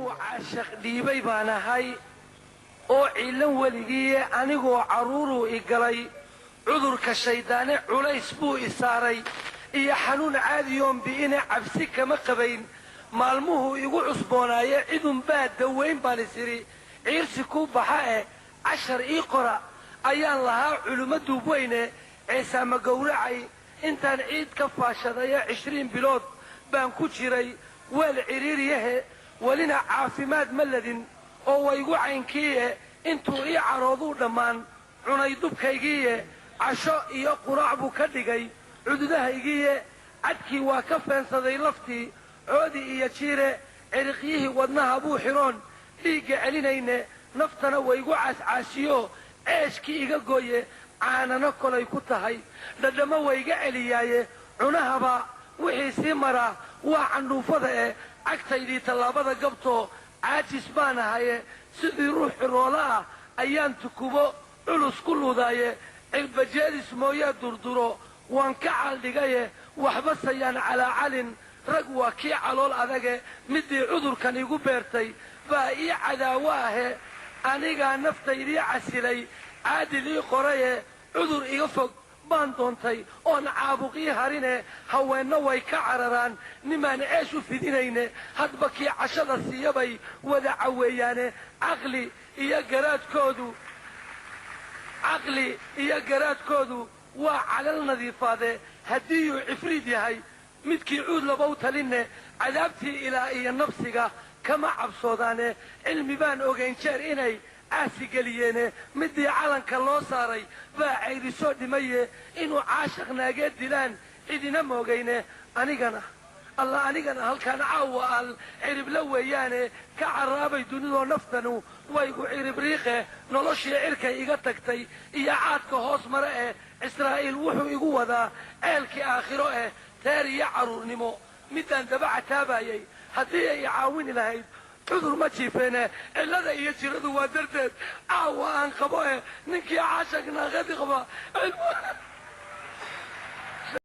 Uu caashaq dhiibay baan ahay oo ciilan weligiiye, anigoo carruuruu i galay cudurka shayddaane, culays buu i saaray iyo xanuun caadiyoon bi'ine, cabsi kama qabayn maalmuhuu igu cusboonaaye. Cidunbaa dawayn baan is idhi, ciirsi kuu baxa eh, cashar ii qora ayaan lahaa culummo duubweyne. Ceesaama gowracay intaan ciid ka faashadaye, 20 bilood baan ku jiray weel cidhiiriyahe, welina caafimaad ma ladin oo waygu caynkiiye. Intuu ii carooduu dhammaan cunay dubkaygiiye, casho iyo quraac buu ka dhigay cududahaygiiye. Cadkii waa ka feensaday laftii coodi iyo jiire, ciriqyihii wadnaha buu xidhoon dhiigga celinayne, naftana waygu caascaasiyo ceeshkii iga gooye. Caanano kolay ku tahay dhadhammo wayga celiyaaye, cunahaba wixii sii maraa waa candhuufada eh. Cagtaydii tallaabada gabtoo caajis baan ahaye, sidii ruux xiroolo ah ayaan tukubo culus ku luudaaye. Cirbajeedis mooyee durduro waan ka caaldhigaye, waxba sayaan calaacalin, rag waa kii calool adage. Midii cudurkan igu beertay baa ii cadaawo ahe, anigaa naftaydii casilay, caadil ii qoraye. Cudur iga fog baan doontay oon caabuqii harine, haweenna way ka cararaan nimaan ceesh u fidinayne, hadba kii cashada siiyabay wada caweeyaane. Caqli iyo garaadkoodu waa calal nadiifaade, haddiiyuu cifriid yahay midkii cuud labow talinne, cadaabtii ilaa iyo nabsiga kama cabsoodaane. Cilmi baan ogayn jeer inay caasi geliyeene, midii calanka loo saaray baa cayrisoo dhimaye, inuu caashaq naageed dilaan cidina moogayne. Anigana alla anigana halkaan caawa al ciribla weeyaane, ka carraabay dunidoo naftanu waygu ciribriiqe. Noloshii cirkay iga tagtay iyo caadka hoos mare eh, Israa'iil wuxuu igu wadaa ceelkii aakhiro eh. Teer iyo carruurnimo midaan daba cataabayay, haddii ay i caawini lahayd cudur ma jiifeene. Cillada iyo jiradu waa darteed caawa aan qabo eh, ninkii caashaq naaqadi qaba.